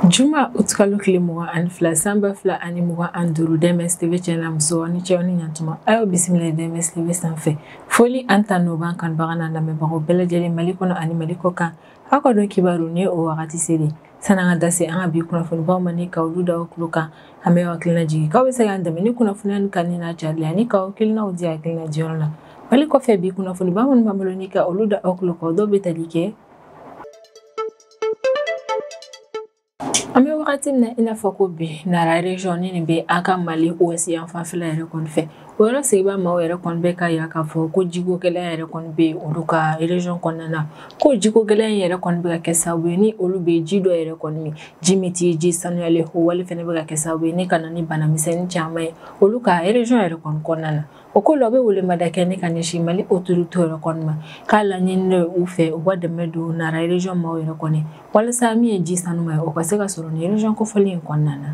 Juma utkalo tile 22 san 2025 DMS TV cɛna muso ni cɛw ni ɲantuma ayo bisimila DMS TV sanfɛ foli an ta n'o b'an kanubaga n'an lamɛnbagaw bɛɛ lajɛlen Mali kɔnɔ ani Mali kɔ kan aw ka dɔn kibaru ni o wagati selen san'an ka da se an ka bi kunnafonibaw ma ni ka olu da aw tulo kan an bɛ aw hakilina jigin k'aw bɛ se k'an dɛmɛ ni kunnafoniya nin kanuni n'a carili ani k'aw hakilinaw di hakilina diyɔrɔ la Mali kɔfɛ bi kunnafoniba minnu b'an bolo ni ka olu da aw tulo kan dɔw bɛ tali kɛ an bɛ wagati min na i n'a fɔ ko bi Nara région ni nin bɛ an ka Mali ouest yan fanfɛla yɛrɛ kɔni fɛ o yɔrɔ sigibaa maaw yɛrɛ kɔni bɛ ka yira k'a fɔ ko jiko gɛlɛya yɛrɛ kɔni bɛ olu ka région kɔnɔna na ko jiko gɛlɛya in yɛrɛ kɔni bɛ ka kɛ sababu ye ni olu bɛ ji dɔ yɛrɛ kɔni min ji min tɛ ji sanuyalen o wale fɛnɛ bɛ ka kɛ sababu ye ni ka na ni bana misɛnnin caman ye olu ka région yɛrɛ kɔni kɔnɔna na o ko la u bɛ welemada kɛ ne ka ɲɛsin Mali autorité yɛrɛ kɔni ma k'a laɲini u fɛ u ka dɛmɛ don Nara région maaw yɛrɛ kɔni walasa min ye ji sanuma ye o ka se ka sɔrɔ nin région kofɔlen in kɔnɔna na.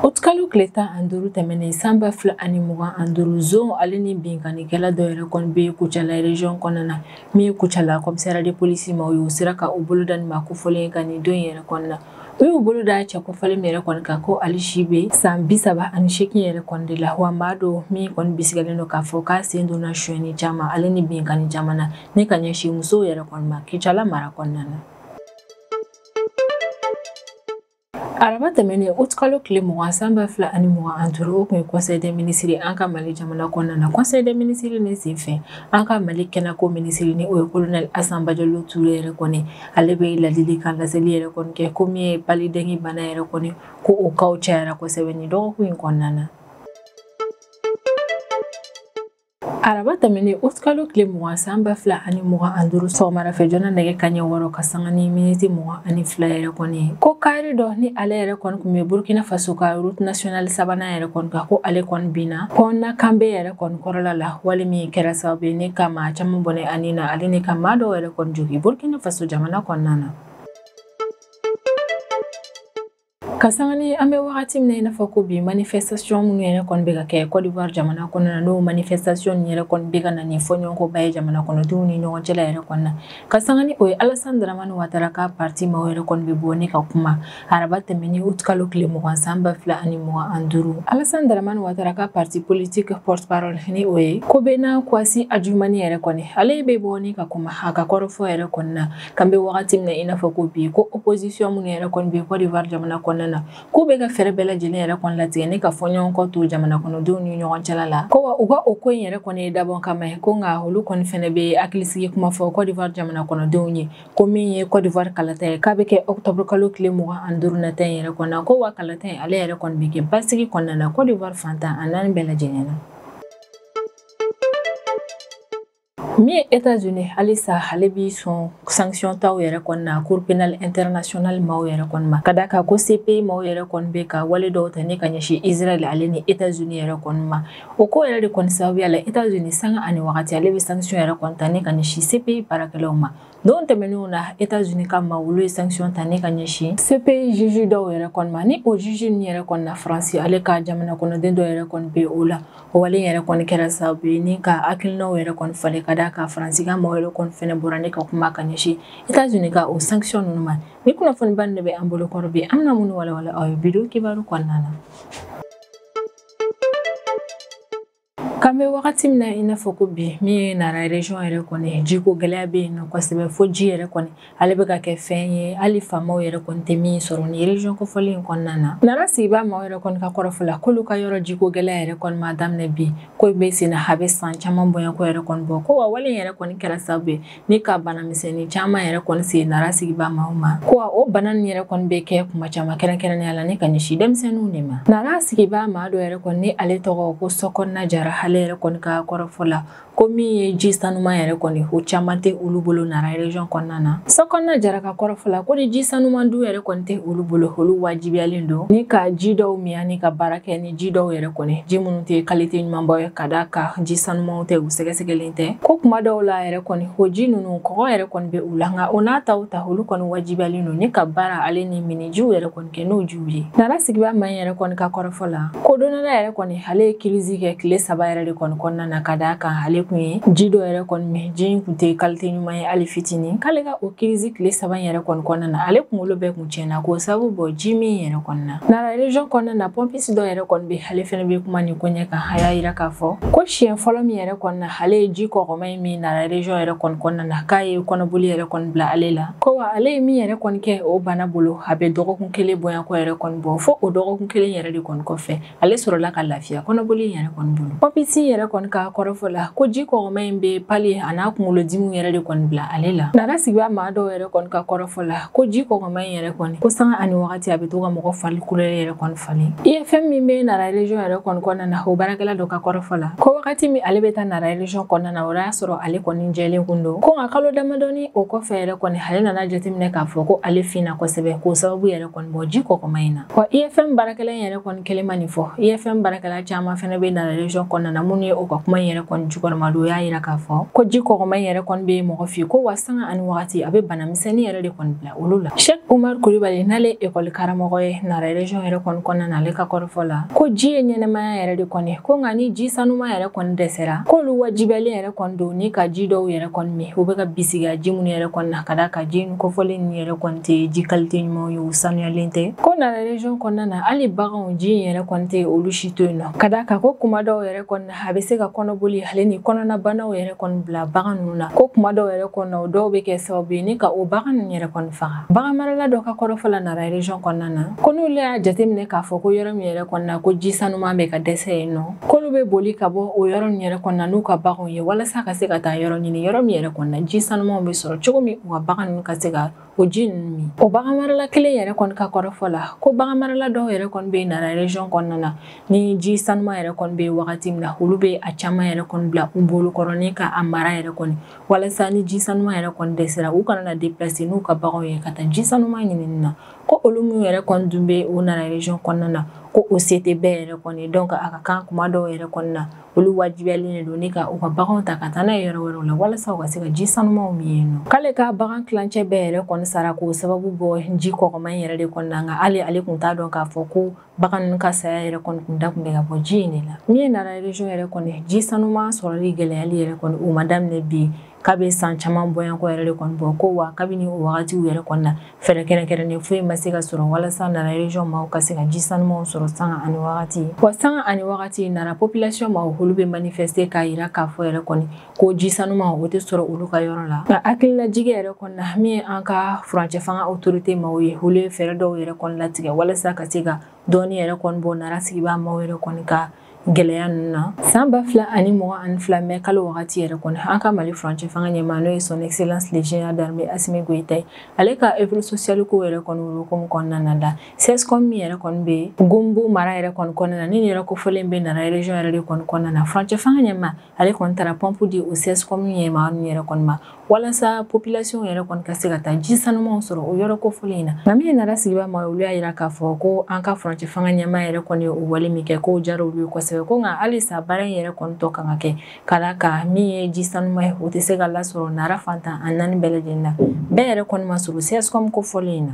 Utikalo tile 15 tɛmɛnen san 2025 zon ale ni binkannikɛla dɔ yɛrɛ kɔni bɛ Kucala région kɔnɔna na min ye Kucala commissariat de police maaw ye u sera ka u bolo da nin maa kofɔlen kan nin don in yɛrɛ kɔni na. U y'u bolo da cɛ kofɔlen min yɛrɛ kɔni kan ko ale si bɛ san 38 yɛrɛ kɔni de la wa maa dɔ min kɔni bisigalen don k'a fɔ k'a sen donna sonyɛni caman ale ni binkanni caman na ni ka ɲɛsin musow yɛrɛ kɔni ma Kucala mara kɔnɔna na. Araba tɛmɛnen utikalo tile 20 san 2025 o tun ye conseil des ministres an ka Mali jamana kɔnɔna na conseil des ministres ni senfɛ an ka Mali kɛnɛko minisiri ni o ye colonel Asan Bajalo Ture yɛrɛ kɔni ale bɛ ladilikan laseli yɛrɛ kɔni kɛ ko min ye paludɛngi bana yɛrɛ kɔni ko o kaw cayara kosɛbɛ nin dɔgɔkun in kɔnɔna na. Araba tɛmɛnen utikalo tile 20 san 2025 sɔgɔmada fɛ joona nɛgɛ kanɲɛ 6 ka sanga ni miniti 22 yɛrɛ kɔni ko kari dɔ ni ale yɛrɛ kɔni tun bɛ Burkina Faso ka route nationale sabanan yɛrɛ kɔni kan ko ale kɔni binna kɔnɔna kanbe yɛrɛ kɔni kɔrɔla la wale min kɛra sababu ye ni ka maa caman bɔnɛ ani na ale ni ka maa dɔw yɛrɛ kɔni jogin Burkina Faso jamana kɔnɔna na. Ka sanga ni an bɛ wagati min na i n'a fɔ ko bi manifestation minnu yɛrɛ kɔni bɛ ka kɛ Côte d'Ivoire jamana kɔnɔna na n'o manifestation nin yɛrɛ kɔni bɛ ka na ni fɔɲɔgɔnkɔba ye jamana kɔnɔdenw ni ɲɔgɔn cɛla yɛrɛ kɔni na ka sanga ni o ye Alassane Dramane Ouattara ka parti maaw yɛrɛ kɔni bɛ bɔ ni ka kuma araba tɛmɛnen utikalo tile 20 san 2025 Alassane Dramane Ouattara ka parti politique porte-parole ni o ye Kobena Kwasi Adjumani yɛrɛ kɔni ale bɛ bɔ ni ka kuma a ka kɔrɔfɔ yɛrɛ kɔni na k'an bɛ wagati min na i n'a fɔ ko bi ko opposition minnu yɛrɛ kɔni bɛ Côte d'Ivoire jamana kɔnɔna na k'u bɛ ka fɛɛrɛ bɛɛ lajɛlen yɛrɛ kɔni latigɛ ne ka fɔɲɔgɔnkɔ to jamana kɔnɔdenw ni ɲɔgɔn cɛla la ko wa u ka o ko in yɛrɛ kɔni ye dabɔ kama ye ko nka olu kɔni fɛnɛ bɛ hakilisigi kuma fɔ Côte d'Ivoire jamana kɔnɔdenw ye ko min ye Côte d'Ivoire kalata ye k'a bɛ kɛ octobre kalo tile 25 nata in yɛrɛ kɔnɔ na ko wa kalata in ale yɛrɛ kɔni bɛ kɛ basigi kɔnɔna na Côte d'Ivoire fantan a naani bɛɛ lajɛlen na. Min ye États-Unis halisa ale b'i sɔn sanction taw yɛrɛ kɔni na Cour pénale internationale maaw yɛrɛ kɔni ma ka d'a kan ko CPI maaw yɛrɛ kɔni bɛ ka wale dɔw ta ni ka ɲɛsin Israël ale ni États-Unis yɛrɛ kɔni ma o ko yɛrɛ de kɔni sababuya la États-Unis sanga ani wagati ale bɛ sanction yɛrɛ kɔni ta ni ka ɲɛsin CPI baarakɛlaw ma don tɛmɛnenw na États-Unis ka maaw olu ye sanction ta ni ka ɲɛsin CPI juge dɔw yɛrɛ kɔni ma ni o juge ninnu yɛrɛ kɔni na Faransi ale ka jamana kɔnɔden dɔw yɛrɛ kɔni bɛ o la o wale yɛrɛ kɔni kɛra sababu ye ni ka hakilinaw yɛrɛ kɔni falen ka d'a kan Faransi ka maaw yɛrɛ kɔni fɛnɛ bɔra ne ka kuma ka ɲɛsin États-Unis ka o sanction ninnu ma ni kunnafoniba nin de bɛ an bolo kɔrɔ bi an bɛna minnu walawala aw ye video kibaru kɔnɔna na. K'an bɛ wagati min na i n'a fɔ ko bi min ye Nara région yɛrɛ kɔni jiko gɛlɛya bɛ yen nɔ kosɛbɛ fo ji yɛrɛ kɔni ale bɛ ka kɛ fɛn ye hali faamaw yɛrɛ kɔni tɛ min sɔrɔ nin région kofɔlen in kɔnɔna na. Nara sigibaa maaw yɛrɛ kɔni ka kɔrɔfɔ la k'olu ka yɔrɔ jiko gɛlɛya yɛrɛ kɔni ma daminɛ bi ko bɛ sen na a bɛ san caman bonya ko yɛrɛ kɔni bɔ ko wa wale yɛrɛ kɔni kɛra sababu ye ni ka bana misɛnnin caman yɛrɛ kɔni se Nara sigibaa maaw ma ko wa o bana nin yɛrɛ kɔni bɛ kɛ kuma caman kɛrɛnkɛrɛnnenya la ni ka ɲɛsin denmisɛnninw de ma. Nara sigibaa maa dɔ yɛrɛ kɔni ni ale tɔgɔ ko Sɔkɔnna Jara ale yɛrɛ kɔni ka kɔrɔfɔ la ko min ye ji sanuman yɛrɛ kɔni o caman tɛ olu bolo Nara région kɔnɔna na. Sɔkɔnna Jara ka kɔrɔfɔ la ko ni ji sanuman dun yɛrɛ kɔni tɛ olu bolo olu wajibiyalen don ni ka ji dɔw min ani ka baara kɛ ni ji dɔw yɛrɛ kɔni ji minnu tɛ qualité ɲumanba ye ka d'a kan ji sanumanw tɛ u sɛgɛsɛgɛlen tɛ ko kuma dɔw la yɛrɛ kɔni o ji ninnu kɔgɔ yɛrɛ kɔni bɛ u la nka o n'a taw ta olu kɔni wajibiyalen don ni ka baara ale ni minijiw yɛrɛ kɔni kɛ n'o jiw ye. Nara sigibaa maa in yɛrɛ kɔni ka kɔrɔfɔ la ko don dɔ la yɛrɛ kɔni ale ye crise kɛ tile 3 yɛrɛ yɛrɛ de kɔni kɔnɔna na ka d'a kan ale kun ye ji dɔ yɛrɛ kɔni min, ji in kun tɛ qualité ɲuman ye hali fitinin. K'ale ka o crise tile 3 in yɛrɛ kɔni kɔnɔna na, ale kunkolo bɛɛ kun tiɲɛna k'o sababu bɔ ji min yɛrɛ kɔni na. Nara région kɔnɔna na, pompiste dɔ yɛrɛ kɔni bɛ, ale fɛnɛ bɛ kuma nin koɲɛ kan. A y'a yira k'a fɔ ko siɲɛ fɔlɔ min yɛrɛ kɔni na ale ye ji kɔgɔma in min Nara région yɛrɛ kɔni kɔnɔna na, k'a ye kɔnɔboli yɛrɛ kɔni bila ale la. Ko wa ale ye min yɛrɛ kɔni kɛ o bana bolo, a bɛ dɔgɔkun kelen bɔɲɔgɔnko yɛrɛ kɔni bɔ, fo o dɔgɔkun kelen yɛrɛ de kɔni kɔfɛ ale sɔrɔla ka lafiya kɔnɔboli yɛrɛ kɔni bolo. Pompiste yɛrɛ kɔni ka kɔrɔfɔ la ko ji kɔgɔma in bɛ pali a n'a kunkolodimiw yɛrɛ de kɔni bila ale la. Nara sigibaa maa dɔw yɛrɛ kɔni ka kɔrɔfɔ la ko ji kɔgɔma in yɛrɛ kɔni ko sanga ani wagati a bɛ to ka mɔgɔ fari couleur yɛrɛ kɔni falen. IFM min bɛ Nara région yɛrɛ kɔni kɔnɔna na, o baarakɛla dɔ ka kɔrɔfɔ la ko wagati min ale bɛ taa Nara région kɔnɔna na, o y'a sɔrɔ ale kɔni jɛlen kun don. Ko nka kalo damadɔni o kɔfɛ yɛrɛ kɔni ale nana jateminɛ k'a fɔ ko ale finna kosɛbɛ, k'o sababu yɛrɛ kɔni bɔ ji kɔgɔma in na. Wa IFM baarakɛla in yɛrɛ kɔni kelen ma nin fɔ, IFM baarakɛla caman fɛnɛ bɛ Nara région kɔnɔna na minnu ye o ka kuma in yɛrɛ kɔni jukɔrɔma don. O y'a yira k'a fɔ ko ji kɔgɔma in yɛrɛ kɔni bɛ mɔgɔ fin, ko wa sanga ani wagati a bɛ bana misɛnnin yɛrɛ de kɔni bila olu la. Cheikh Umar Kulibali n'ale ekɔli karamɔgɔ ye Nara région yɛrɛ kɔni kɔnɔna na, ale ka kɔrɔfɔ la ko ji ye ɲɛnɛmaya yɛrɛ de kɔni, ko nka ni ji sanuma yɛrɛ kɔni dɛsɛra, k'olu wajibiyalen yɛrɛ kɔni don ni ka ji dɔw yɛrɛ kɔni min, u bɛ ka bisigiya ji minnu yɛrɛ kɔni na, ka d'a kan ji kofɔlen ninnu yɛrɛ kɔni tɛ ji qualité ɲumanw ye, u sanuyalen tɛ. Ko Nara région kɔnɔna na, hali baganw ji in yɛrɛ kɔni tɛ olu si to yen nɔ, ka d'a kan ko kuma dɔw yɛrɛ kɔni na a bɛ se ka kɔnɔboli ale ni kɔnɔnabanaw yɛrɛ kɔni bila bagan ninnu na. Ko kuma dɔw yɛrɛ kɔni na o dɔw bɛ kɛ sababu ye ni ka o bagan ninnu yɛrɛ kɔni faga. Bagan marala dɔ ka kɔrɔfɔ la Nara région kɔnɔna na, ko n'olu y'a jateminɛ k'a fɔ ko yɔrɔ min yɛrɛ kɔni na ko ji sanuman bɛ ka dɛsɛ yen nɔ, k'olu bɛ boli ka bɔ o yɔrɔ ninnu yɛrɛ kɔni na n'u ka baganw ye, walasa ka se ka taa yɔrɔ ɲini yɔrɔ min yɛrɛ kɔni na ji sanumanw bɛ sɔrɔ cogo min, u ka bagan ninnu ka se ka o ji ninnu min. O bagan marala kelen yɛrɛ kɔni ka kɔrɔfɔ la ko bagan marala dɔw yɛrɛ kɔni bɛ Nara région kɔnɔna na, ni ji sanuman yɛrɛ kɔni bɛ wagati min na, olu bɛ a caman yɛrɛ kɔni bila u bolo kɔrɔ ni ka a mara yɛrɛ kɔni, walasa ni ji sanuman yɛrɛ kɔni dɛsɛra u kana na déplacer n'u ka baganw ye ka taa ji sanuman ɲinini na. Ko olu minnu yɛrɛ kɔni dun bɛ o Nara région kɔnɔna na, ko o se tɛ bɛɛ yɛrɛ kɔni, donc a ka kan kuma dɔw yɛrɛ kɔni na olu wajibiyalen de don ni ka u ka baganw ta ka taa n'a ye yɔrɔ wɛrɛw la, walasa u ka se ka ji sanumanw min yen nɔ. K'ale ka bagan tilancɛ bɛɛ yɛrɛ kɔni sara k'o sababu bɔ ji kɔgɔma in yɛrɛ de kɔni na, nka hali ale kun t'a dɔn k'a fɔ ko bagan ninnu ka saya yɛrɛ kɔni kun da kun bɛ ka bɔ ji in de la. Min ye Nara région yɛrɛ kɔni ji sanuman sɔrɔli gɛlɛyali yɛrɛ kɔni o ma daminɛ bi, k'a bɛ san caman bɔɲɔgɔnko yɛrɛ de kɔni bɔ. Ko wa kabini o wagatiw yɛrɛ kɔni na fɛɛrɛ kɛrɛnkɛrɛnnen foyi ma se ka sɔrɔ walasa Nara région maaw ka se ka ji sanumanw sɔrɔ sanga ani wagati. Wa sanga ani wagati Nara population maaw olu bɛ manifester k'a yira k'a fɔ yɛrɛ kɔni ko ji sanuman o tɛ sɔrɔ olu ka yɔrɔ la. Nka hakililajigin yɛrɛ kɔni na, min ye an ka furancɛ fanga autorité maaw ye, olu ye fɛɛrɛ dɔw yɛrɛ kɔni latigɛ walasa ka se ka dɔɔni yɛrɛ kɔni bɔ Nara sigibaa maaw yɛrɛ kɔni ka gɛlɛya ninnu na. San 2022 mɛ kalo wagati yɛrɛ kɔni, an ka Mali furancɛ fanga ɲɛmaa n'o ye son excellence le général d'armée Assimi Goïta ye, ale ka œuvre sociale ko yɛrɛ kɔni hukumu kɔnɔna na la, CSCOM min yɛrɛ kɔni bɛ Gombo mara yɛrɛ kɔni kɔnɔna na, ni yɛrɛ kofɔlen bɛ Nara région yɛrɛ de kɔni kɔnɔna na, furancɛ fanga ɲɛmaa ale kɔni taara pompe di o CSCOM ɲɛmaa ninnu yɛrɛ kɔni ma, walasa population yɛrɛ kɔni ka se ka taa ji sanumanw sɔrɔ o yɔrɔ kofɔlen in na. Nka min ye Nara sigibaa ma, olu y'a yira k'a fɔ ko an ka furancɛ fanga ɲɛmaa yɛrɛ kɔni ye o wale min kɛ, k'o diyara olu ye kosɛbɛ. Ko nka halisa baara in yɛrɛ kɔni tɔ kan ka kɛ, ka d'a kan min ye ji sanuman ye o tɛ se ka lasɔrɔ Nara fantan a 4 bɛɛ lajɛlen na, bɛɛ yɛrɛ kɔni ma sɔrɔ CSCOM kofɔlen in na.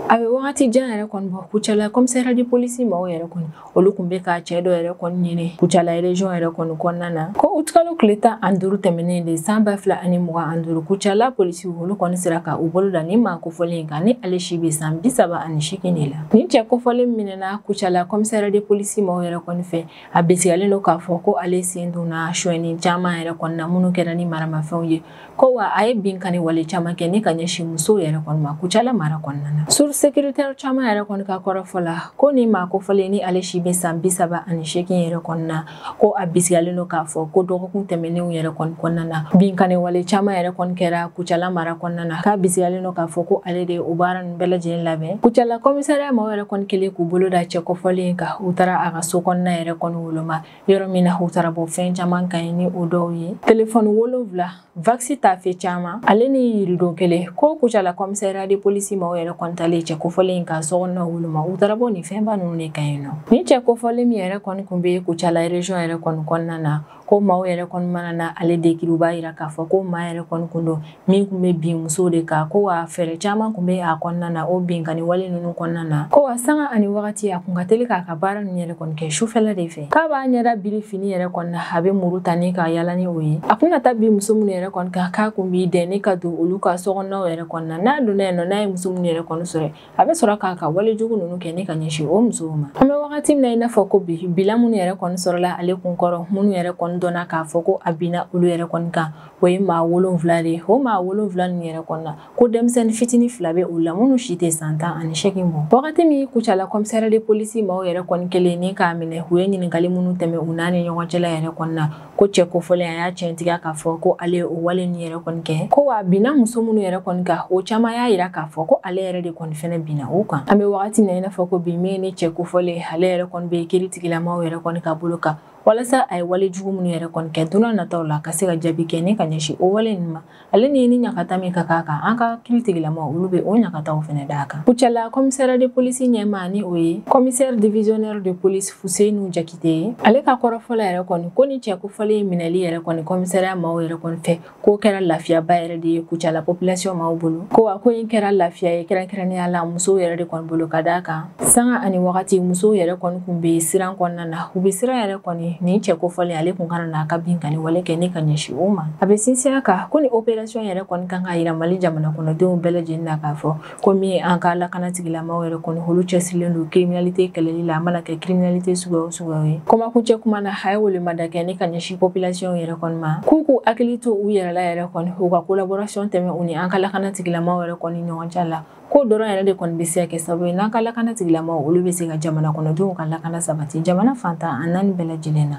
A bɛ wagati jan yɛrɛ kɔni bɔ, Kucala commissariat de police maaw yɛrɛ kɔni olu kun bɛ ka cɛ dɔ yɛrɛ kɔni ɲini Kucala région yɛrɛ kɔni kɔnɔna na. Ko utikalo tile 15 tɛmɛnen de san 2025, Kucala polisiw olu kɔni sera ka u bolo da ni maa kofɔlen in kan, ni ale si bɛ san 38 de la. Nin cɛ kofɔlen minɛna Kucala commissariat de police maaw yɛrɛ kɔni fɛ, a bisigiyalen don k'a fɔ ko ale sen donna sonyɛni caman yɛrɛ kɔni na minnu kɛra ni maramafɛnw ye. Ko wa a ye binkanni wale caman kɛ ni ka ɲɛsin musow yɛrɛ kɔni ma Kucala mara kɔnɔna na. Source sécuritaire caman yɛrɛ kɔni ka kɔrɔfɔ la ko ni maa kofɔlen ni ale si bɛ san 38 yɛrɛ kɔni na, ko a bisigiyalen don k'a fɔ ko dɔgɔkun tɛmɛnenw yɛrɛ kɔni kɔnɔna na binkanni wale caman yɛrɛ kɔni kɛra Kucala mara kɔnɔna na, k'a bisigiyalen don k'a fɔ ko ale de ye o baara ninnu bɛɛ lajɛlen labɛn. Kucala commissariat maaw yɛrɛ kɔni kɛlen k'u bolo da cɛ kofɔlen kan, u taara a ka so kɔnɔna yɛrɛ kɔni woloma, yɔrɔ min na u taara bɔ fɛn caman kan ni o dɔw ye telefɔni 7, vaccin tafe caman, ale ni yiridon kelen. Ko Kucala commissariat de police maaw yɛrɛ kɔni talen cɛ kofɔlen in ka sokɔnɔna woloma, u taara bɔ nin fɛnba ninnu de kan yen nɔ. Ni cɛ kofɔlen min yɛrɛ kɔni kun bɛ Kucala région yɛrɛ kɔni kɔnɔna na, ko maaw yɛrɛ kɔni mana na ale décrire, u b'a yira k'a fɔ ko maa yɛrɛ kɔni kun don min kun bɛ bin musow de kan, ko wa fɛɛrɛ caman kun bɛ a kɔnɔna na o binkani wale ninnu kɔnɔna na, ko wa sanga ani wagati a kun ka teli k'a ka baara ninnu yɛrɛ kɔni kɛ sufɛla de fɛ. K'a b'a ɲɛda biri fini yɛrɛ kɔni na, a bɛ muru ta ni ka yala ni o ye. A kun na taa bin muso minnu yɛrɛ kɔni kan, k'a kun b'i dɛn ni ka don olu ka sokɔnɔnaw yɛrɛ kɔni na. N'a donna yen nɔ, n'a ye muso minnu yɛrɛ kɔni sɔrɔ, a bɛ sɔrɔ k'a ka wale jugu ninnu kɛ ni ka ɲɛsin o musow ma. An bɛ wagati min na i n'a fɔ ko bi, bila minnu yɛrɛ kɔni sɔrɔla ale kun kɔrɔ, minnu yɛrɛ kɔni dɔnna k'a fɔ ko a binna olu yɛrɛ kɔni kan, o ye maa 7 de ye. O maa 7 ninnu yɛrɛ kɔni na, ko denmisɛnnin fitinin 2 bɛ u la minnu si tɛ san 18 bɔ. Wagati min Kucala commissariat de police maaw yɛrɛ kɔni kelen ni k'a minɛ, u ye ɲininkali minnu tɛmɛ u n'a ni ɲɔgɔn cɛla yɛrɛ kɔni na, ko cɛ kofɔlen a y'a tiɲɛtigiya k'a fɔ ko ale ye o wale ninnu yɛrɛ kɔni kɛ, ko wa a binna muso minnu yɛrɛ kɔni kan, o caman y'a yira k'a fɔ ko ale yɛrɛ de kɔni fɛnɛ binna o kan. An bɛ wagati min na i n'a fɔ ko bi, min ni cɛ kofɔlen ale yɛrɛ kɔni bɛ kiiritigilamaw yɛrɛ kɔni ka bolo kan, walasa a ye wale jugu minnu yɛrɛ kɔni kɛ don nataw la ka se ka jaabi kɛ ni ka ɲɛsin o wale ninnu ma. Ale ni ɲagata min ka k'a kan, an ka kiiritigilamaw olu bɛ o ɲagataw fɛnɛ d'a kan. Kucala commissariat de police ɲɛmaa ni o ye commissaire divisionnaire de police Fuseyinu Jakite ye, ale ka kɔrɔfɔ la yɛrɛ kɔni ko ni cɛ kofɔlen minɛli yɛrɛ kɔni commissariat maaw yɛrɛ kɔni fɛ, k'o kɛra lafiyaba yɛrɛ de ye Kucala population maaw bolo, ko wa ko in kɛra lafiya ye kɛrɛnkɛrɛnnenya la musow yɛrɛ de kɔni bolo, ka d'a kan sanga ani wagati musow yɛrɛ kɔni kun bɛ siran kɔnɔna na, u bɛ siran yɛrɛ kɔni ni cɛ kofɔlen ale kun kana n'a ka binkani wale kɛ ni ka ɲɛsin o ma. A bɛ sinsin a kan ko ni opération yɛrɛ kɔni kan ka yira Mali jamana kɔnɔdenw bɛɛ lajɛlen na k'a fɔ ko min ye an ka lakana tigilamaw yɛrɛ kɔni olu cɛsirilen don criminalité kɛlɛli la, a mana kɛ criminalité suguya o suguya ye. Kumakuncɛ kuma na, a ye welemada kɛ ni ka ɲɛsin population yɛrɛ kɔni ma, k'u k'u hakili to u yɛrɛ la yɛrɛ kɔni, u ka collaboration tɛmɛ u ni an ka lakana tigilamaw yɛrɛ kɔni ɲɔgɔn cɛ la, ko dɔrɔn yɛrɛ de kɔni bɛ se ka kɛ sababu ye n'an ka lakana tigilamaw olu bɛ se ka jamana kɔnɔdenw ka lakana sabati jamana fantan a naani bɛɛ lajɛlen na.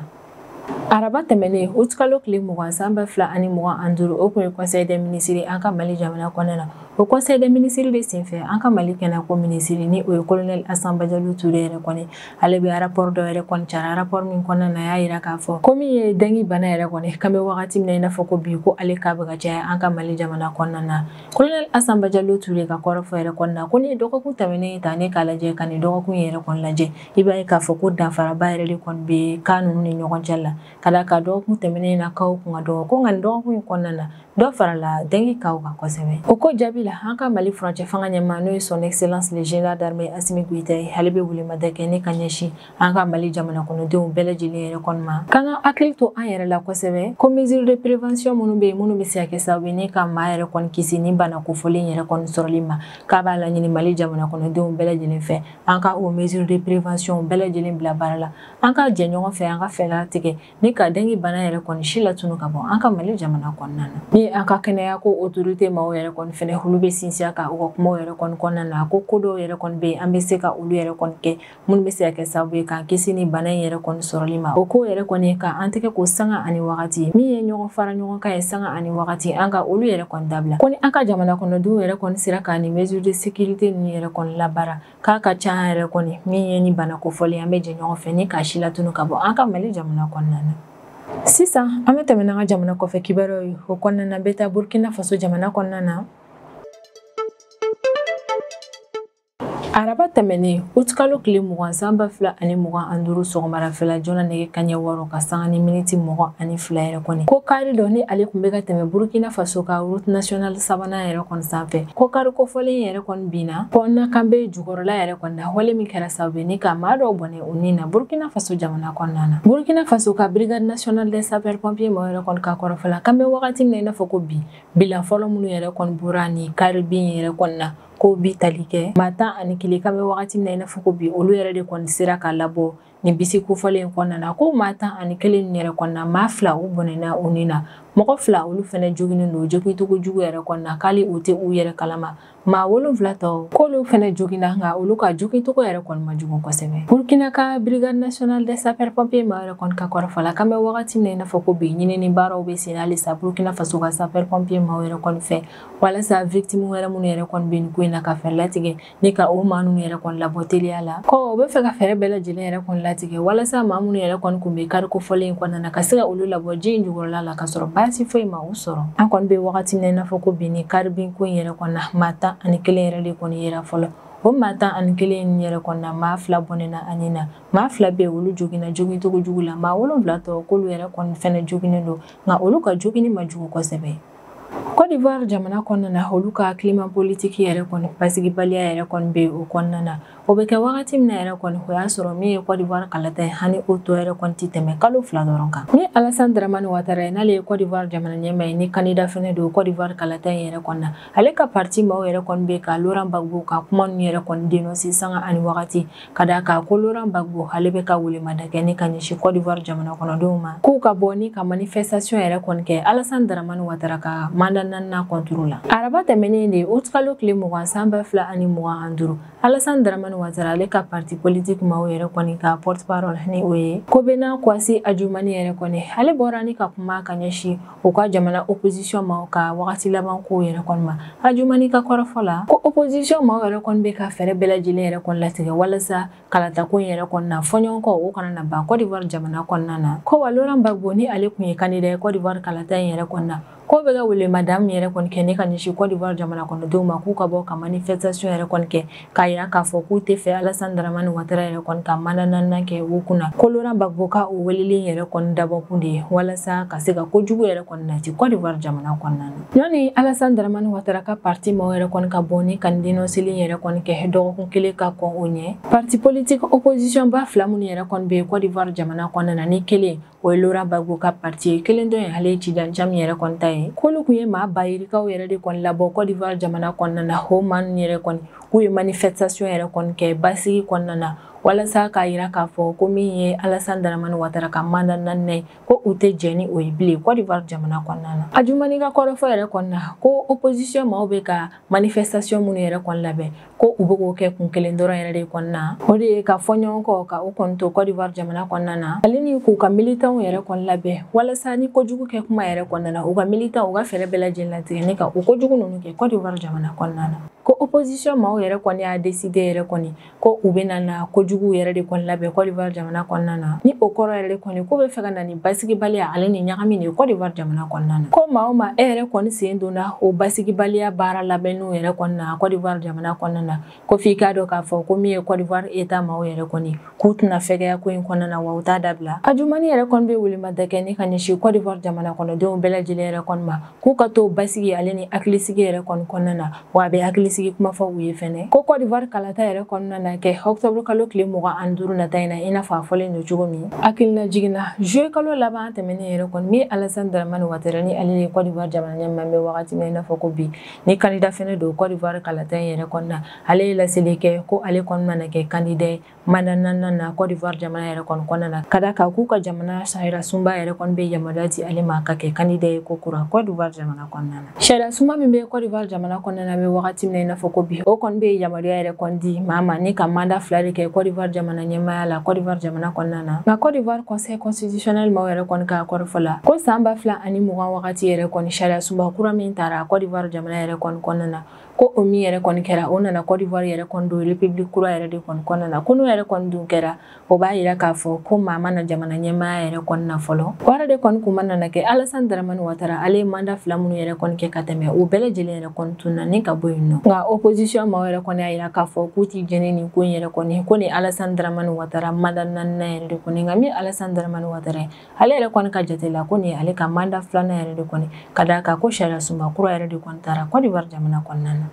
Araba tɛmɛnen utikalo tile 20 san 2025, o kun ye conseil des ministres an ka Mali jamana kɔnɔna na. O conseil des ministres de senfɛ, an ka Mali kɛnɛyako minisiri ni o ye colonel Asan Bajalo Ture yɛrɛ kɔni, ale bɛ rapport dɔ yɛrɛ kɔni cara, rapport min kɔnɔna na a y'a yira k'a fɔ ko min ye dengue bana yɛrɛ kɔni, k'an bɛ wagati min na i n'a fɔ ko bi, ko ale k'a bɛ ka caya an ka Mali jamana kɔnɔna na. Colonel Asan Bajalo Ture ka kɔrɔfɔ yɛrɛ kɔni na, ko ni ye dɔgɔkun tɛmɛnen ta ne k'a lajɛ ka nin dɔgɔkun yɛrɛ kɔni lajɛ, i b'a ye k'a fɔ ko danfaraba yɛrɛ de kɔni bɛ cas ninnu ni ɲɔgɔn cɛ la, ka d'a kan dɔgɔkun tɛmɛnen na kaw kun ka dɔgɔ, ko nka nin dɔgɔkun in kɔnɔna na dɔ farala dengue kaw kan kosɛbɛ. O ko jaabi la, an ka Mali furancɛ fanga ɲɛmaa n'o ye son excellence le général d'armée Assimi Goïta ye, ale bɛ welemada kɛ ne ka ɲɛsin an ka Mali jamana kɔnɔdenw bɛɛ lajɛlen yɛrɛ kɔni ma, k'an ka hakili to an yɛrɛ la kosɛbɛ, ko mesure de prévention minnu bɛ yen minnu bɛ se ka kɛ sababu ye ne ka maa yɛrɛ kɔni kisi ni bana kofɔlen yɛrɛ kɔni sɔrɔli ma, k'a b'a laɲini Mali jamana kɔnɔdenw bɛɛ lajɛlen fɛ an ka o mesure de prévention bɛɛ lajɛlen bila baara la, an ka jɛ ɲɔgɔn fɛ an ka fɛɛrɛ tigɛ ni ka dengue bana yɛrɛ kɔni si latunu ka bɔ an ka Mali jamana kɔnɔna na. Ni an ka kɛnɛya ko autorité maaw yɛrɛ kɔni fɛnɛ olu bɛ sinsin a kan u ka kumaw yɛrɛ kɔni kɔnɔna na, ko ko dɔw yɛrɛ kɔni bɛ yen an bɛ se ka olu yɛrɛ kɔni kɛ minnu bɛ se ka kɛ sababu ye k'an kisi ni bana in yɛrɛ kɔni sɔrɔli ma. O ko yɛrɛ kɔni k'an tɛgɛ ko sanga ani wagati, min ye ɲɔgɔn fara ɲɔgɔn kan ye sanga ani wagati, an ka olu yɛrɛ kɔni dabila. Ko ni an ka jamana kɔnɔdenw yɛrɛ kɔni sera ka nin mesure de sécurité ninnu yɛrɛ kɔni labaara, k'a ka ca an yɛrɛ kɔni min ye ni bana kofɔlen an bɛ jɛ ɲɔgɔn fɛ ni k'a si latunu ka bɔ an ka Mali jamana kɔnɔna na. Sisan an bɛ tɛmɛ n'an ka jamana kɔfɛ kibaruyaw ye, o kɔnɔna na bɛ taa Burkina Faso jamana kɔnɔna na. Araba tɛmɛnen utikalo tile 20 san 2025 sɔgɔmadafɛla joona nɛgɛ kanɲɛ 6 ka sanga ni miniti 22 yɛrɛ kɔni, ko kari dɔ ni ale kun bɛ ka tɛmɛ Burkina Faso ka route nationale sabanan yɛrɛ kɔni sanfɛ, ko kari kofɔlen yɛrɛ kɔni binna pɔn kan bɛ jukɔrɔla yɛrɛ kɔni na, wale min kɛra sababu ye ni ka maa dɔw bɔnɛ u ni na Burkina Faso jamana kɔnɔna na. Burkina Faso ka brigade nationale des sapeurs pompiers maaw yɛrɛ kɔni ka kɔrɔfɔ la, k'an bɛ wagati min na i n'a fɔ ko bi, bilan fɔlɔ minnu yɛrɛ kɔni bɔra ni kari bin yɛrɛ kɔni na, ko bi tali kɛ maa 11, k'an bɛ wagati min na i n'a fɔ ko bi, olu yɛrɛ de kɔni sera ka labɔ nin bisi kofɔlen in kɔnɔna na. Ko maa 11 nin yɛrɛ kɔnɔna, maa 2 u bɔnɛna u ni na, mɔgɔ 2 olu fɛnɛ joginnen don jogincogo jugu yɛrɛ kɔnɔna, k'ale u tɛ u yɛrɛ kalama, maa 7 tɔw k'olu fɛnɛ joginna, nka olu ka jogincogo yɛrɛ kɔni ma jugu kosɛbɛ. Burkina ka brigade nationale des sapeurs pompiers maa yɛrɛ kɔni ka kɔrɔfɔ la, k'an bɛ wagati min na i n'a fɔ ko bi, ɲinini baaraw bɛ sen halisa Burkina Faso ka sapeur pompiers maaw yɛrɛ kɔni fɛ, walasa victime wɛrɛ minnu yɛrɛ kɔni bɛ nin ko in na ka fɛɛrɛ latigɛ ni ka o maa ninnu yɛrɛ kɔni labɔ teliya la. Ko u bɛ fɛ ka fɛɛrɛ bɛɛ lajɛlen yɛrɛ kɔni latigɛ walasa maa minnu yɛrɛ kɔni kun bɛ kari kofɔlen in kɔnɔna na ka se ka olu labɔ ji in jukɔrɔla la ka sɔrɔ baasi foyi ma u sɔrɔ. An kɔni bɛ wagati min na i n'a fɔ ko bi, ni kari bin ko in yɛrɛ kɔni na, maa 11 yɛrɛ de kɔni yera fɔlɔ. O maa 11 in yɛrɛ kɔni na, maa 2 bɔnɛna ani na, maa 2 bɛ olu joginna jogincogo jugu la, maa 7 tɔ k'olu yɛrɛ kɔni fɛnɛ joginen don, nka olu ka jogini ma jugu kosɛbɛ. Côte d'Ivoire jamana kɔnɔna na, olu ka climat politique yɛrɛ kɔni basigibaliya yɛrɛ kɔni bɛ o kɔnɔna na. O bɛ kɛ wagati min na yɛrɛ kɔni, o y'a sɔrɔ min ye Côte d'Ivoire kalata ye, hani o tɔ yɛrɛ kɔni tɛ tɛmɛ kalo 2 dɔrɔn kan. Ni Alassane Dramane Ouattara ye, n'ale ye Côte d'Ivoire jamana ɲɛmaa ye, ni candidat fɛnɛ don Côte d'Ivoire kalata in yɛrɛ kɔni na, ale ka parti maaw yɛrɛ kɔni bɛ ka Laurent Gbagbo ka kuma ninnu yɛrɛ kɔni dénoncer sanga ani wagati, ka d'a kan ko Laurent Gbagbo ale bɛ ka welemada kɛ ni ka ɲɛsin Côte d'Ivoire jamana kɔnɔdenw ma, k'u ka bɔ ni ka manifestation yɛrɛ kɔni kɛ Alassane Dramane Ouattara ka mandat 4nan contre la. Araba tɛmɛnen de, août kalo tile 20 san 2025, Alassane Dramane Ouattara ale ka parti politique maaw yɛrɛ kɔni ka porte parole ni o ye Kobena Kwasi Adjoumani yɛrɛ kɔni, ale bɔra ni ka kuma ka ɲɛsin u ka jamana opposition maaw ka wagati laban kow yɛrɛ kɔni ma. Adjoumani ka kɔrɔfɔ la, ko opposition maaw yɛrɛ kɔni bɛ ka fɛɛrɛ bɛɛ lajɛlen yɛrɛ kɔni latigɛ walasa kalatako in yɛrɛ kɔni na fɔɲɔgɔnkɔ o kana na ban Côte d'Ivoire jamana kɔnɔna na. Ko wa Laurent Gbagbo ni ale kun ye candidat ye Côte d'Ivoire kalata in yɛrɛ kɔni na, ko bɛ ka welemada min yɛrɛ kɔni kɛ ne ka ɲɛsin Côte d'Ivoire jamana kɔnɔdenw ma, k'u ka bɔ ka manifestation yɛrɛ kɔni kɛ k'a yira k'a fɔ k'u tɛ fɛ Alassane Dramane Ouattara yɛrɛ kɔni ka mandat 4nan kɛ u kunna. Ko Laurent Gbagbo ka o weleli yɛrɛ kɔni dabɔkun de ye walasa ka se ka kojugu yɛrɛ kɔni nati Côte d'Ivoire jamana kɔnɔna na. Yanni Alassane Dramane Ouattara ka parti maaw yɛrɛ kɔni ka bɔ ni ka dénonceli yɛrɛ kɔni kɛ dɔgɔkun kelen ka kɔn o ɲɛ, parti politique opposition ba 2 minnu yɛrɛ kɔni bɛ Côte d'Ivoire jamana kɔnɔna na, ni kelen o ye Laurent Gbagbo ka parti ye, kelen dɔ ye ale ye Tidjane Thiam yɛrɛ kɔni ta ye, k'olu kun ye maa bayirikaw yɛrɛ de kɔni labɔ Côte d'Ivoire jamana kɔnɔna na. O maa ninnu yɛrɛ kɔni k'u ye manifestation yɛrɛ kɔni kɛ basigi kɔnɔna na walasa k'a yira k'a fɔ ko min ye Alassane Dramane Ouattara ka mandat 4nan ye, ko u tɛ jɛn ni o ye bilen Côte d'Ivoire jamana kɔnɔna na. Adjoumani ka kɔrɔfɔ yɛrɛ kɔni na, ko opposition maaw bɛ ka manifestation minnu yɛrɛ kɔni labɛn, ko u bɛ k'o kɛ kun kelen dɔrɔn yɛrɛ de kɔni na, o de ye ka fɔ ɲɔgɔn kɔ ka u kɔni to Côte d'Ivoire jamana kɔnɔna na, ale ni k'u ka militants yɛrɛ kɔni labɛn walasa ni kojugu kɛ kuma yɛrɛ kɔnɔna na, u ka militants u ka fɛɛrɛ bɛɛ lajɛlen latigɛ ni ka o kojugu ninnu kɛ Côte d'Ivoire jamana kɔnɔna na. Ko opposition maaw yɛrɛ kɔni y'a décider yɛrɛ kɔni ko u bɛ na kojugu yɛrɛ de kɔni labɛn Côte d'Ivoire jamana kɔnɔna na, ni o kɔrɔ yɛrɛ de kɔni k'u bɛ fɛ ka na ni basigibaliya ale ni ɲagami de ye Côte d'Ivoire jamana kɔnɔna na. Ko maa o maa e yɛrɛ kɔni sen donna o basigibaliya baara labɛnniw yɛrɛ kɔni na Côte d'Ivoire jamana kɔnɔna na, ko f'i k'a dɔn k'a fɔ ko min ye Côte d'Ivoire État maaw yɛrɛ kɔni k'u tɛna fɛgɛya ko in kɔnɔna na, wa u t'a dabila. Adjoumani yɛrɛ kɔni bɛ welemada kɛ ni ka ɲɛsin Côte d'Ivoire jamana kɔnɔdenw bɛɛ lajɛlen yɛrɛ kɔni ma, k'u ka to basigi ale ni hakilisigi yɛrɛ kɔni kɔnɔna na, wa a bɛ hakilisigi kuma fɔ u ye fɛnɛ. Ko Côte d'Ivoire kalata yɛrɛ kɔnɔna na kɛ octobre kalo tile 25 nata in na, i n'a fɔ a fɔlen don cogo min. Hakilina jiginna juillet kalo laban tɛmɛnen yɛrɛ kɔni, min Alassane Dramane Ouattara ni ale ye Côte d'Ivoire jamana ɲɛmaa bɛ wagati min na i n'a fɔ ko bi, ni candidat fɛnɛ don Côte d'Ivoire kalata in yɛrɛ kɔni na, ale ye laseli kɛ ko ale kɔni mana kɛ candidat ye mandat 4nan na Côte d'Ivoire jamana yɛrɛ kɔni kɔnɔna na, ka d'a kan k'u ka jamana sariya sunba yɛrɛ kɔni bɛ yamaruya di ale ma ka kɛ candidat ye ko kura Côte d'Ivoire jamana kɔnɔna na. Sariya sunba min bɛ Côte d'Ivoire jamana kɔnɔna na bɛ wagati min na i n'a fɔ ko bi, o kɔni bɛ yamaruya yɛrɛ kɔni di maa ma ni ka mandat 2 de kɛ Côte d'Ivoire jamana ɲɛmaaya la Côte d'Ivoire jamana kɔnɔna na. Nka Côte d'Ivoire conseil constitutionnel maaw yɛrɛ kɔni ka kɔrɔfɔ la, ko san 2020 wagati yɛrɛ kɔni sariya sunba kura min taara Côte d'Ivoire jamana yɛrɛ kɔni kɔnɔna na, ko o min yɛrɛ kɔni kɛra, o nana Côte d'Ivoire yɛrɛ kɔni don république kura yɛrɛ de kɔni kɔnɔna na, ko n'o yɛrɛ kɔni dun kɛra, o b'a yira k'a fɔ ko maa ma na jamana ɲɛmaaya yɛrɛ kɔni na fɔlɔ. O yɛrɛ de kɔni kun ma nana kɛ Alassane Dramane Ouattara ale ye mandat 2 minnu yɛrɛ kɔni kɛ ka tɛmɛ, o bɛɛ lajɛlen yɛrɛ kɔni tunna ni ka bɔ yen nɔ. Nka opposition maaw yɛrɛ kɔni y'a yira k'a fɔ k'u ti jɛn ni nin ko in yɛrɛ kɔni, ko ni Alassane Dramane Ouattara mandat 4nan yɛrɛ de kɔni. Nka min Alassane Dramane Ouattara ye, ale yɛrɛ kɔni ka jate la ko nin ye ale ka mandat 2nan yɛrɛ de kɔni, ka d'a kan ko sariya sunba kura yɛrɛ de kɔni taara Côte d'Ivoire jamana kɔnɔna na.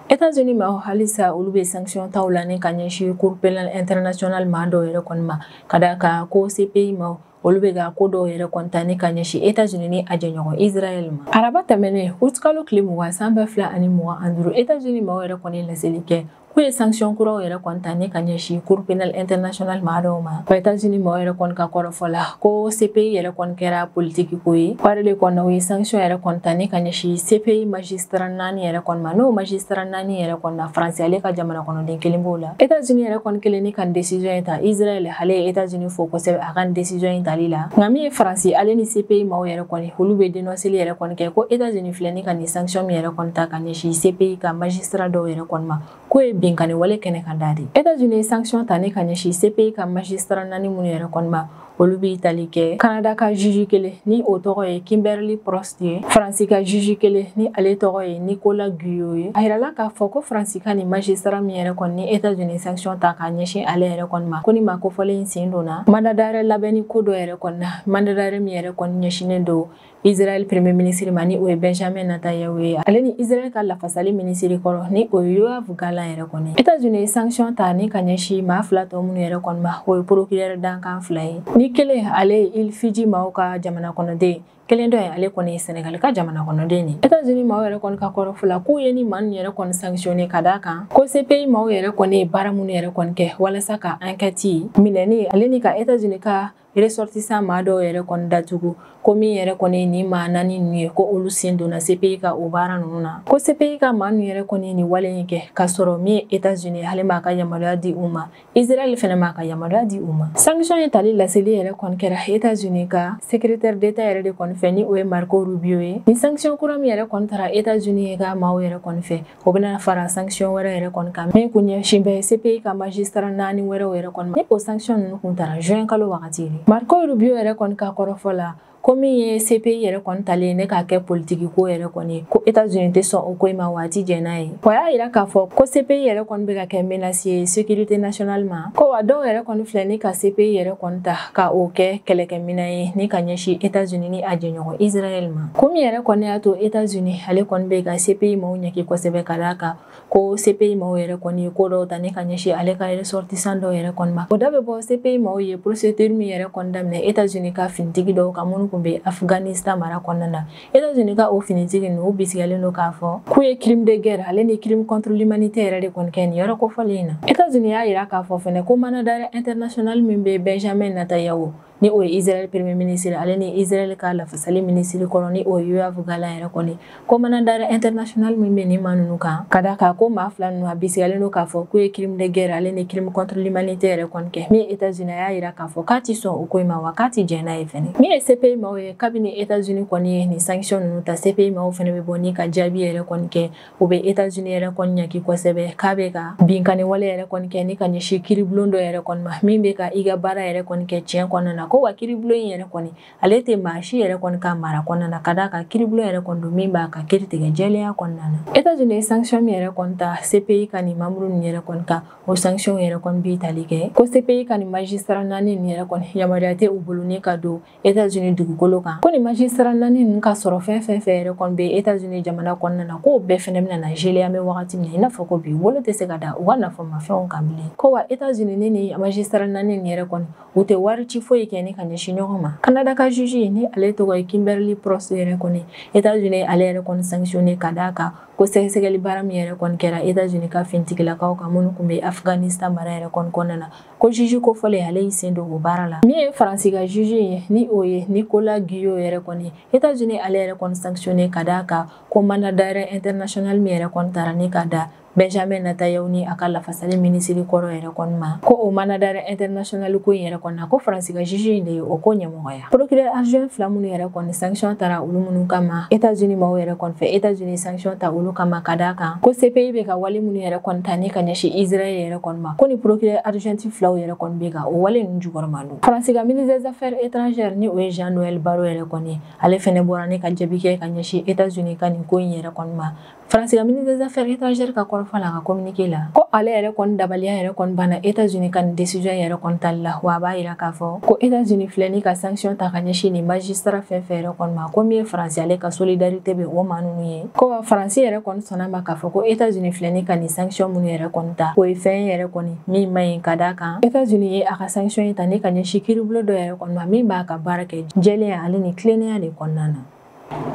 États-Unis ma halisa olu bɛ sanction taw la ni ka ɲɛsin Cour pénale internationale maa dɔw yɛrɛ kɔni ma, ka d'a kan ko CPI ma olu bɛ ka ko dɔw yɛrɛ kɔni ta ni ka ɲɛsin États-Unis ni a jɛɲɔgɔn Israël ma. Araba tɛmɛnen août kalo tile 20 san 2025, États-Unis maaw yɛrɛ kɔni laseli kɛ k'u ye sanction kuraw yɛrɛ kɔni ta ni ka ɲɛsin Cour pénale internationale maa dɔw ma. États-Unis maaw yɛrɛ kɔni ka kɔrɔfɔ la, ko CPI yɛrɛ kɔni kɛra politiki ko ye. O yɛrɛ de kɔni u ye sanction yɛrɛ kɔni ta ni ka ɲɛsin CPI magistrat 4 yɛrɛ kɔni ma, n'o magistrat 4 yɛrɛ kɔni na Faransi ale ka jamana kɔnɔden kelen b'o la. États-Unis yɛrɛ kɔni kelen ni ka décision in ta, Israël ale ye États-Unis fo kosɛbɛ a ka décision in tali la. Nka min ye Faransi ale ni CPI maaw yɛrɛ kɔni olu bɛ dénoncer yɛrɛ kɔni kɛ ko États-Unis filɛ ni ka nin sanction min yɛrɛ kɔni ta ka ɲɛsin CPI ka magistrat dɔw yɛrɛ kɔni ma, k'o ye binkanni wale kɛnɛ kan da de. États-Unis ye sanction ta ni ka ɲɛsin CPI ka magistrat 4 minnu yɛrɛ kɔni ma, olu b'i tali kɛ Canada ka juge kelen ni o tɔgɔ ye Kimberly Prost ye, Faransi ka juge kelen ni ale tɔgɔ ye Nicolas Guyot ye. A yirala k'a fɔ ko Faransi ka nin magistrat min yɛrɛ kɔni ni États-Unis sanction ta k'a ɲɛsin ale yɛrɛ kɔni ma, ko ni maa kofɔlen in sen donna mandat d'arrêt labɛnni ko dɔ yɛrɛ kɔni na, mandat d'arrêt min yɛrɛ kɔni ɲɛsinnen don Israël premier ministre ma ni o ye Benjamin Netanyahu ye, ale ni Israël ka lafasali ministre kɔrɔ ni o ye Yoav Gallant yɛrɛ kɔni. États-Unis ye sanction ta ni ka ɲɛsin maa fila tɔ minnu yɛrɛ kɔni ma, o ye procureur dankan fila ye, ni kelen ale ye Îles Fidji maaw ka jamana kɔnɔden, kelen dɔ ye ale kɔni ye Senegal ka jamana kɔnɔden ye. États-Unis maaw yɛrɛ kɔni ka kɔrɔfɔ la k'u ye ni maa ninnu yɛrɛ kɔni sanctionné ka d'a kan ko CPI maaw yɛrɛ kɔni ye baara minnu yɛrɛ kɔni kɛ walasa ka enquête minɛni ale ni ka États-Unis ka ressortissant maa dɔw yɛrɛ kɔni datugu, ko min yɛrɛ kɔni ni maa naani ninnu ye ko olu sen donna CPI ka o baara ninnu na, ko CPI ka maa ninnu yɛrɛ kɔni ni wale in kɛ k'a sɔrɔ min ye États-Unis ale m'a ka yamaruya di u ma, Israël fɛnɛ m'a ka yamaruya di u ma. Sanction in tali laseli yɛrɛ kɔni kɛra États-Unis ka secrétaire d'État yɛrɛ de kɔni fɛ ni o ye Marco Rubio ye. Ni sanction kura min yɛrɛ kɔni tara États-Unis ka maaw yɛrɛ kɔni fɛ, o bɛna fara sanction wɛrɛ yɛrɛ kɔni kan min kun ɲɛsin bɛ CPI ka magistrat naani wɛrɛw yɛrɛ kɔni ma, ni o sanction ninnu kun tara juin kalo wagati de. Marco Rubio yɛrɛ kɔni ka kɔrɔfɔ la ko min ye CPI yɛrɛ kɔni talen ne k'a kɛ politiki ko yɛrɛ kɔni ye, ko États-Unis tɛ sɔn o ko in ma waati jɛ n'a ye. Wa y'a yira k'a fɔ ko CPI yɛrɛ kɔni bɛ ka kɛ menace ye sécurité nationale ma, ko wa dɔw yɛrɛ kɔni filɛ ni ka CPI yɛrɛ kɔni ta ka o kɛ kɛlɛkɛminɛn ye ni ka ɲɛsin États-Unis ni a jɛɲɔgɔn Israël ma. Ko min yɛrɛ kɔni y'a to États-Unis ale kɔni bɛ ka CPI maaw ɲɛki kosɛbɛ ka d'a kan ko CPI maaw yɛrɛ kɔni ye ko dɔw ta ni ka ɲɛsin ale ka ressortissant dɔw yɛrɛ kɔni ma. O da bɛ bɔ CPI maaw ye procédure min yɛrɛ kɔni daminɛ États-Unis ka finitigi dɔw kan minnu kun bɛ Afghanistan mara kɔnɔna na. États-Unis ka o finitigi ninnu u bisigiyalen don k'a fɔ k'u ye crime de guerre ale ni crime contre l'humanité yɛrɛ de kɔni kɛ nin yɔrɔ kofɔlen in na. États-Unis y'a yira k'a fɔ fɛnɛ ko mandat d'arrêt international min bɛ Benjamin Netanyahu ni o ye Israël premier ministre ale ni Israël ka lafasali ministre kɔrɔ ni o ye Yoav Gallant yɛrɛ kɔni, ko mandat d'arrêt international min bɛ nin maa ninnu kan ka d'a kan ko maa fila ninnu a bisigiyalen don k'a fɔ k'u ye crime de guerre ale ni crime contre l'humanité yɛrɛ kɔni kɛ. Min ye États-Unis a y'a yira k'a fɔ k'a ti sɔn o ko in ma wa k'a ti jɛn n'a ye fɛnɛ. Min ye CPI maaw ye, kabini États-Unis kɔni ye nin sanction ninnu ta, CPI maaw fɛnɛ bɛ bɔ ni ka jaabi yɛrɛ kɔni kɛ, u bɛ États-Unis yɛrɛ kɔni ɲaki kosɛbɛ k'a bɛ ka binkanni wale yɛrɛ kɔni kɛ ni ka ɲɛsin kiiribulon dɔ yɛrɛ kɔni ma min bɛ ka i ka baara yɛrɛ kɔni kɛ tiɲɛ kɔnɔna na, ko wa kiiribulon in yɛrɛ kɔni ale tɛ maa si yɛrɛ kɔni ka mara kɔnɔna na ka d'a kan kiiribulon yɛrɛ kɔni don min b'a ka kiiri tigɛ jɛlenya kɔnɔna na. États-Unis ye sanction min yɛrɛ kɔni ta CPI ka nin membre ninnu yɛrɛ kɔni kan, o sanction yɛrɛ kɔni b'i tali kɛ ko CPI ka nin magistrat naani ninnu yɛrɛ kɔni yamaruya tɛ u bolo ni ka don États-Unis dugukolo kan, ko nin magistrat naani ninnu ka sɔrɔ fɛn fɛn fɛn yɛrɛ kɔni bɛ États-Unis jamana kɔnɔna na, k'o bɛɛ fɛnɛ bɛna na geler an bɛ wagati min na i n'a fɔ ko bi wolo tɛ se ka da u ka nafamafɛnw kan bilen. Ko wa États-Unis ni magistrat naani ninnu yɛrɛ kɔni u tɛ wari ci foyi kɛ ni ka ɲɛsin ɲɔgɔn ma. Canada ka juge ni ale tɔgɔ ye Kimberly Prost yɛrɛ kɔni, États-Unis ale yɛrɛ kɔni sanctionné ka d'a kan ko sɛgɛsɛgɛli baara min yɛrɛ kɔni kɛra États-Unis ka finitigilakaw kan minnu kun bɛ Afghanistan mara yɛrɛ kɔni kɔnɔna na, ko juge kofɔlen ale y'i sen don o baara la. Min ye Faransi ka juge ye ni o ye Nicolas Guyot yɛrɛ kɔni, États-Unis ale yɛrɛ kɔni sanctionné ka d'a kan ko mandat d'arrêt international min yɛrɛ kɔni taara ni ka da Benjamin Netanyahu ni a ka lafasali ministre kɔrɔ yɛrɛ kɔni ma, ko o mandat d'arrêt international ko in yɛrɛ kɔni na ko Faransi ka juge in de ye o ko ɲɛmɔgɔya. Procureur adjoint fila minnu yɛrɛ kɔni sanction taara olu minnu kama États-Unis maaw yɛrɛ kɔni fɛ, États-Unis sanction ta olu kama ka d'a kan ko CPI bɛ ka wale minnu yɛrɛ kɔni ta ni ka ɲɛsin Israël yɛrɛ kɔni ma, ko ni procureur adjoint filaw yɛrɛ kɔni bɛ ka o wale ninnu jukɔrɔma don. Faransi ka ministre des affaires étrangères ni o ye Jean-Noël Barrot yɛrɛ kɔni, ale fɛnɛ bɔra ni ka jaabi kɛ ka ɲɛsin États-Unis ka nin ko in yɛrɛ kɔni ma. Faransi ka ministre des affaires étrangères ka kɔrɔfɔ la a ka communiqué la ko ale yɛrɛ kɔni dabaliya yɛrɛ kɔni banna États-Unis ka nin décision yɛrɛ kɔni tali la, wa a b'a yira k'a fɔ ko États-Unis filɛ ni ka sanction ta ka ɲɛsin nin magistrat fɛn fɛn yɛrɛ kɔni ma, ko min ye Faransi ale ka solidarité bɛ o maa ninnu ye, ko wa Faransi yɛrɛ kɔni sɔnna ma k'a fɔ ko États-Unis filɛ ni ka nin sanction minnu yɛrɛ kɔni ta, o ye fɛn yɛrɛ kɔni min man ɲi ka d'a kan États-Unis ye a ka sanction in ta ni ka ɲɛsin kiiribulon dɔ yɛrɛ kɔni ma min b'a ka baara kɛ jɛlenya ale ni tilennenya de kɔnɔna na.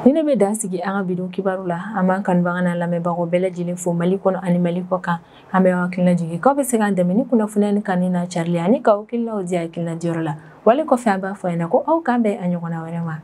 Ni ne bɛ dan sigi an ka bidon kibaru la, an b'an kanubaga n'an lamɛnbagaw bɛɛ lajɛlen fo Mali kɔnɔ ani Mali kɔ kan. An bɛ aw hakilina jigin k'aw bɛ se k'an dɛmɛ ni kunnafoniya ni kanu n'a carili ani k'aw hakilinaw di hakilina diyɔrɔ la. Wale kɔfɛ an b'a fɔ ɲɛna ko aw k'an bɛn a ɲɔgɔnna wɛrɛ ma.